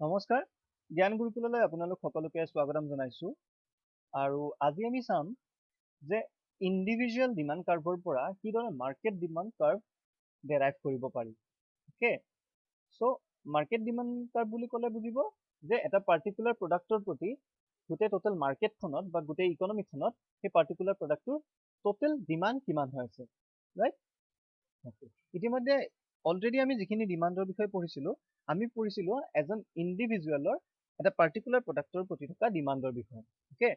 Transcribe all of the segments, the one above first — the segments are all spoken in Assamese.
নমস্কাৰ, জ্ঞান গুৰুকুললৈ আপোনালোক সকলোকে স্বাগতম জনাইছোঁ। আৰু আজি আমি চাম যে ইণ্ডিভিজুৱেল ডিমাণ্ড কাৰ্ভৰ পৰা কিদৰে মাৰ্কেট ডিমাণ্ড কাৰ্ভ ডেৰাইভ কৰিব পাৰি। Okay, so market demand curve বুলি ক'লে বুজিব যে এটা পাৰ্টিকুলাৰ প্ৰডাক্টৰ প্ৰতি গোটেই টোটেল মাৰ্কেটখনত বা গোটেই ইকনমিখনত সেই পাৰ্টিকুলাৰ প্ৰডাক্টটোৰ টোটেল ডিমাণ্ড কিমান হৈ আছে, ৰাইট? অ'কে, ইতিমধ্যে অলৰেডি আমি যিখিনি ডিমাণ্ডৰ বিষয়ে পঢ়িছিলোঁ, আমি পঢ়িছিলোঁ এজন ইণ্ডিভিজুৱেলৰ এটা পাৰ্টিকুলাৰ প্ৰডাক্টৰ প্ৰতি থকা ডিমাণ্ডৰ বিষয়ে। অ'কে,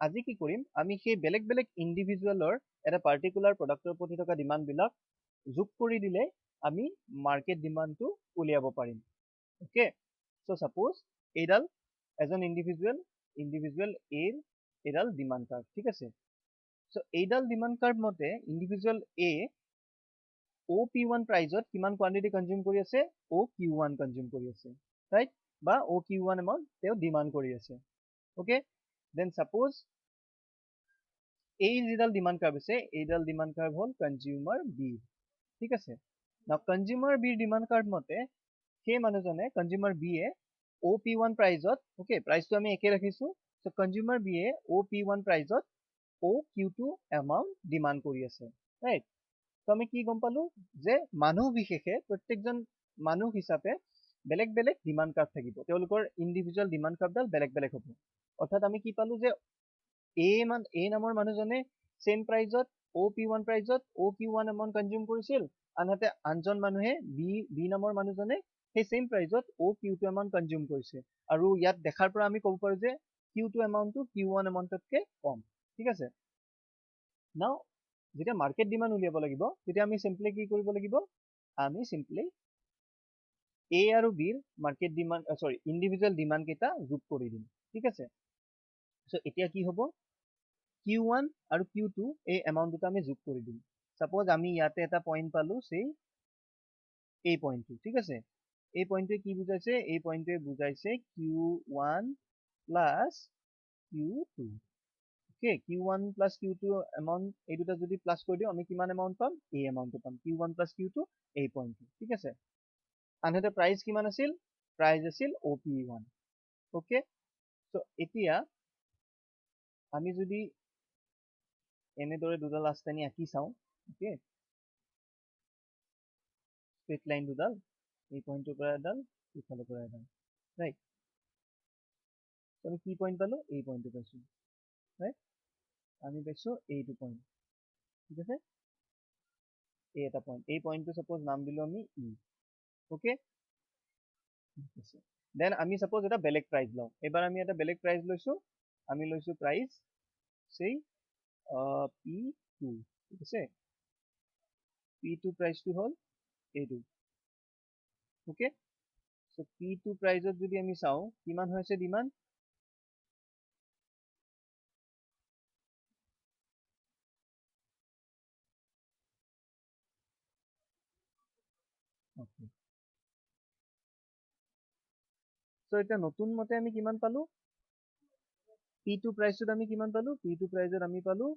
আজি কি কৰিম, আমি সেই বেলেগ বেলেগ ইণ্ডিভিজুৱেলৰ এটা পাৰ্টিকুলাৰ প্ৰডাক্টৰ প্ৰতি থকা ডিমাণ্ডবিলাক যোগ কৰি দিলে আমি মাৰ্কেট ডিমাণ্ডটো উলিয়াব পাৰিম। অ'কে, চ' ছাপ'জ এইডাল এজন ইণ্ডিভিজুৱেল এৰ এইডাল ডিমাণ্ড কাৰ্ভ, ঠিক আছে? চ' এইডাল ডিমাণ্ড কাৰ্ভ মতে ইণ্ডিভিজুৱেল এ অ' পি ওৱান প্ৰাইজত কিমান কোৱান্টিটি কনজিউম কৰি আছে? অ' কিউ ওৱান কনজিউম কৰি আছে, ৰাইট? বা অ' কিউ ওৱান এমাউণ্ট তেওঁ ডিমাণ্ড কৰি আছে। অ'কে, then suppose এই যিডাল ডিমাণ্ড কাৰ্ভ আছে, এইডাল ডিমাণ্ড কাৰ্ভ হ'ল কনজিউমাৰ বি, ঠিক আছে? নাও কনজিউমাৰ বিৰ ডিমাণ্ড কাৰ্ভ মতে সেই মানুহজনে কনজিউমাৰ বিয়ে অ' পি ওৱান প্ৰাইজত, অ'কে, প্ৰাইচটো আমি একে ৰাখিছোঁ, চ' কনজিউমাৰ বিয়ে অ' পি ওৱান প্ৰাইজত O' Q two amount demand কৰি আছে, ৰাইট? ত' আমি কি গম পালো যে মানুহ বিশেষে প্ৰত্যেকজন মানুহ হিচাপে বেলেগ বেলেগ ডিমাণ্ড কাৰ্ভ থাকিব, তেওঁলোকৰ ইণ্ডিভিজুৱেল ডিমাণ্ড কাৰ্ভডাল বেলেগ বেলেগ হ'ব। অৰ্থাৎ আমি কি পালো যে এ নামৰ মানুহজনে ছেম প্ৰাইজত অ' পি ওৱান প্ৰাইজত O' Q one amount consume কৰিছিল, আনহাতে আনজন মানুহে বি নামৰ মানুহজনে সেই ছেম প্ৰাইজত O' Q two amount consume কৰিছে। আৰু ইয়াত দেখাৰ পৰা আমি ক'ব পাৰো যে কিউ টু এমাউণ্টটো কিউ ওৱান এমাউণ্টতকৈ কম, ঠিক আছে? নাও যেতিয়া মাৰ্কেট ডিমাণ্ড উলিয়াব লাগিব, তেতিয়া আমি চিম্পলি কি কৰিব লাগিব, আমি চিম্পলি এ আৰু বিৰ market demand, sorry, individual demand কেইটা যোগ কৰি দিম, ঠিক আছে? চ' এতিয়া কি হ'ব, কিউ ওৱান আৰু কিউ টু এই এমাউণ্ট দুটা আমি যোগ কৰি দিম। ছাপ'জ আমি ইয়াতে এটা পইণ্ট পালো, সেই এই পইণ্টটো, ঠিক আছে? এই পইণ্টটোৱে কি বুজাইছে? এই পইণ্টটোৱে বুজাইছে Q one plus Q two. Okay, Q one plus Q two amount এই দুটা যদি প্লাছ কৰি দিওঁ, আমি কিমান এমাউণ্ট পাম? এই এমাউণ্টটো পাম, Q one plus Q two, এই পইণ্টটো, ঠিক আছে? আনহাতে প্ৰাইচ কিমান আছিল? প্ৰাইচ আছিল O' P one. Okay, so এতিয়া আমি যদি এনেদৰে দুডাল আস্তানি আঁকি চাওঁ, অ'কে, ষ্ট্ৰেইট লাইন দুডাল, এই পইণ্টটোৰ পৰা এডাল, ইফালৰ পৰা এডাল, ৰাইট? আমি কি পইণ্ট পালো? এই পইণ্টটো পাইছো, ৰাইট? আমি পাইছো এইটো পইণ্ট, ঠিক আছে? এই এটা পইণ্ট, এই পইণ্টটো ছাপ'জ নাম দিলো আমি ই। অ'কে, ঠিক আছে। Then আমি ছাপ'জ এটা বেলেগ প্ৰাইচ লওঁ। এইবাৰ আমি এটা বেলেগ প্ৰাইচ লৈছো, আমি লৈছো প্ৰাইচ সেই পি টু, ঠিক আছে? পি টু প্ৰাইচটো হ'ল এইটো। অ'কে, চ' পি টু প্ৰাইজত যদি আমি চাওঁ কিমান হৈছে ডিমাণ্ড? অ'কে, চ' এতিয়া নতুন মতে আমি কিমান পালো? পি টু প্ৰাইচটোত আমি কিমান পালো? পি টু প্ৰাইজত আমি পালো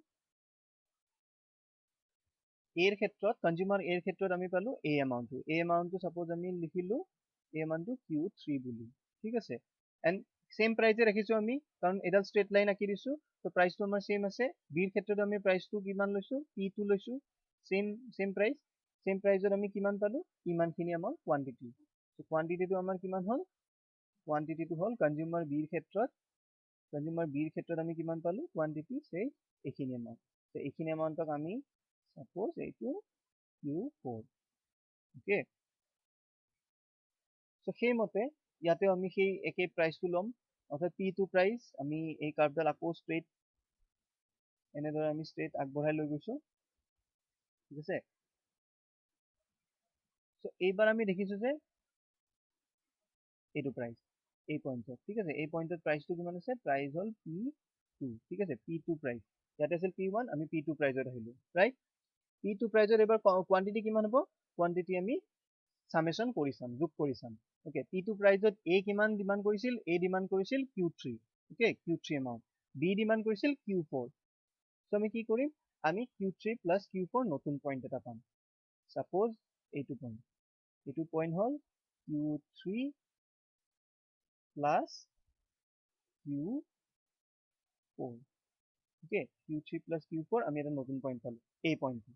এৰ ক্ষেত্ৰত, কনজিউমাৰ এৰ ক্ষেত্ৰত আমি পালো এই এমাউণ্টটো। এই এমাউণ্টটো ছাপ'জ আমি লিখিলো এই এমাউণ্টটো কিউ থ্ৰী বুলি, ঠিক আছে? এণ্ড ছেম প্ৰাইজে ৰাখিছো আমি, কাৰণ এডাল ষ্ট্ৰেইট লাইন আঁকি দিছো, ত' প্ৰাইচটো আমাৰ ছেম আছে। বিৰ ক্ষেত্ৰত আমি প্ৰাইচটো কিমান লৈছো? পি টু লৈছো, ছেম প্ৰাইচ। ছেম প্ৰাইজত আমি কিমান পালো? ইমানখিনি আমাৰ কোৱান্টিটি। চ' কোৱান্টিটিটো আমাৰ কিমান হ'ল? কোৱান্টিটিটো হ'ল কনজিউমাৰ বিৰ ক্ষেত্ৰত, কনজিউমাৰ বিৰ ক্ষেত্ৰত আমি কিমান পালো? কোৱান্টিটি সেই এইখিনি এমাউণ্ট। চ' এইখিনি এমাউণ্টক আমি ছাপ'জ এইটো কিউ ফ'ৰ। অ'কে, চ' সেইমতে ইয়াতেও আমি সেই একে প্ৰাইচটো ল'ম, অৰ্থাৎ পি টু প্ৰাইচ। আমি এই কাৰ্ভডাল আকৌ ষ্ট্ৰেইট এনেদৰে আমি ষ্ট্ৰেইট আগবঢ়াই লৈ গৈছো, ঠিক আছে? চ' এইবাৰ আমি দেখিছো যে এইটো প্ৰাইচ এই পইণ্টত, ঠিক আছে? এই পইণ্টত প্ৰাইচটো কিমান আছে? প্ৰাইচ হ'ল পি টু, ঠিক আছে? পি টু প্ৰাইচ ইয়াতে আছিল পি ওৱান, আমি পি টু প্ৰাইজত আহিলো, ৰাইট? পি টু প্ৰাইজত এইবাৰ কোৱান্টিটি কিমান হ'ব? কোৱান্টিটি আমি চামেশ্যন কৰি চাম, যোগ কৰি চাম। অ'কে, পি টু প্ৰাইজত এ কিমান ডিমাণ্ড কৰিছিল? এ ডিমাণ্ড কৰিছিল Q three, okay, Q three amount. B demand কৰিছিল কিউ ফ'ৰ। চ' আমি কি কৰিম? আমি Q three plus Q four নতুন পইণ্ট এটা পাম। ছাপ'জ এইটো পইণ্ট, এইটো পইণ্ট হ'ল Q three plus Q4। Okay, Q3 plus Q4 আমি এটা নতুন পইণ্ট পালোঁ, এই পইণ্টটো।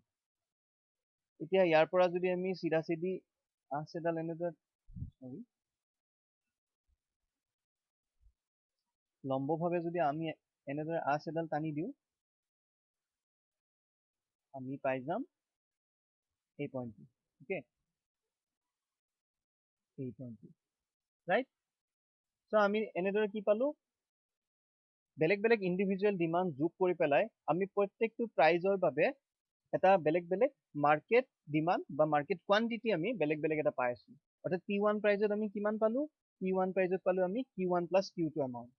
এতিয়া ইয়াৰ পৰা যদি আমি চিধা চিধি আঁচ এডাল এনেদৰে, চৰি, লম্বভাৱে যদি আমি এনেদৰে আঁচ এডাল টানি দিওঁ, আমি পাই যাম এই পইণ্টটো। অ'কে, এই পইণ্টটো, ৰাইট। চ' আমি এনেদৰে কি পালো, বেলেগ বেলেগ ইণ্ডিভিজুৱেল ডিমাণ্ড যোগ কৰি পেলাই আমি প্ৰত্যেকটো প্ৰাইজৰ বাবে এটা বেলেগ বেলেগ মাৰ্কেট ডিমাণ্ড বা মাৰ্কেট কোৱান্টিটি আমি বেলেগ বেলেগ এটা পাই আছো। অৰ্থাৎ পি ওৱান প্ৰাইজত আমি কিমান পালো, পি ওৱান প্ৰাইজত পালো আমি Q1 plus Q2 amount,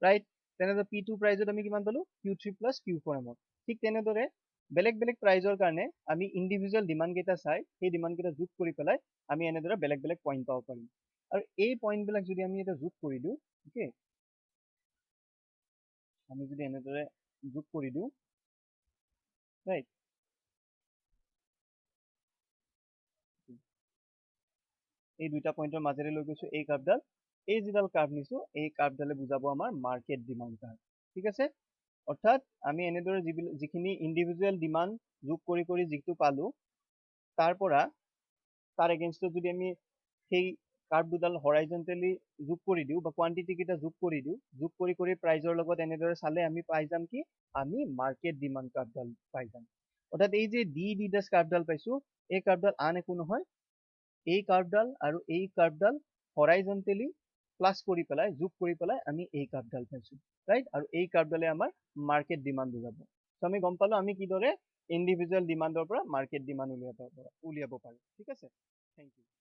right. তেনেদৰে পি টু প্ৰাইজত আমি কিমান পালো, Q3 plus Q4 amount. ঠিক তেনেদৰে বেলেগ বেলেগ প্ৰাইজৰ কাৰণে আমি ইণ্ডিভিজুৱেল ডিমাণ্ড কেইটা চাই সেই ডিমাণ্ড কেইটা যোগ কৰি পেলাই আমি এনেদৰে বেলেগ বেলেগ পইণ্ট পাব পাৰিম। আৰু এই পইণ্টবিলাক যদি আমি এটা যোগ কৰি দিওঁ, অ'কে, আমি যদি এনেদৰে যোগ কৰি দিওঁ, ৰাইট, এই দুইটা পইণ্টৰ মাজেৰে লৈ গৈছো এই কাৰ্ভডাল, এই যিডাল কাৰ্ভ নিছো এই কাৰ্ভডালে বুজাব আমাৰ মাৰ্কেট ডিমাণ্ড কাৰ্ভ। ঠিক আছে, অৰ্থাৎ আমি এনেদৰে যিখিনি ইণ্ডিভিজুৱেল ডিমাণ্ড যোগ কৰি কৰি যিটো পালো, তাৰ পৰা তাৰ এগেইনষ্টত যদি আমি সেই কাৰ্ভ দুডাল হৰাইজেণ্টেলি যোগ কৰি দিওঁ বা কোৱান্টিটি কেইটা যোগ কৰি দিওঁ, যোগ কৰি কৰি প্ৰাইজৰ লগত এনেদৰে চালে আমি পাই যাম কি, আমি মাৰ্কেট ডিমাণ্ড কাৰ্ভডাল পাই যাম। অৰ্থাৎ এই যে ডি ডি ডাছ কাৰ্ভডাল পাইছো, এই কাৰ্ভডাল আন একো নহয়, এই কাৰ্ভডাল আৰু এই কাৰ্ভডাল হৰাইজেণ্টেলি প্লাছ কৰি পেলাই যোগ কৰি পেলাই আমি এই কাৰ্ভডাল পাইছো, ৰাইট। আৰু এই কাৰ্ভডালে আমাৰ মাৰ্কেট ডিমাণ্ড বুজাব। চ' আমি গম পালো আমি কিদৰে ইণ্ডিভিজুৱেল ডিমাণ্ডৰ পৰা মাৰ্কেট ডিমাণ্ড উলিয়াব পাৰো। ঠিক আছে, thank U.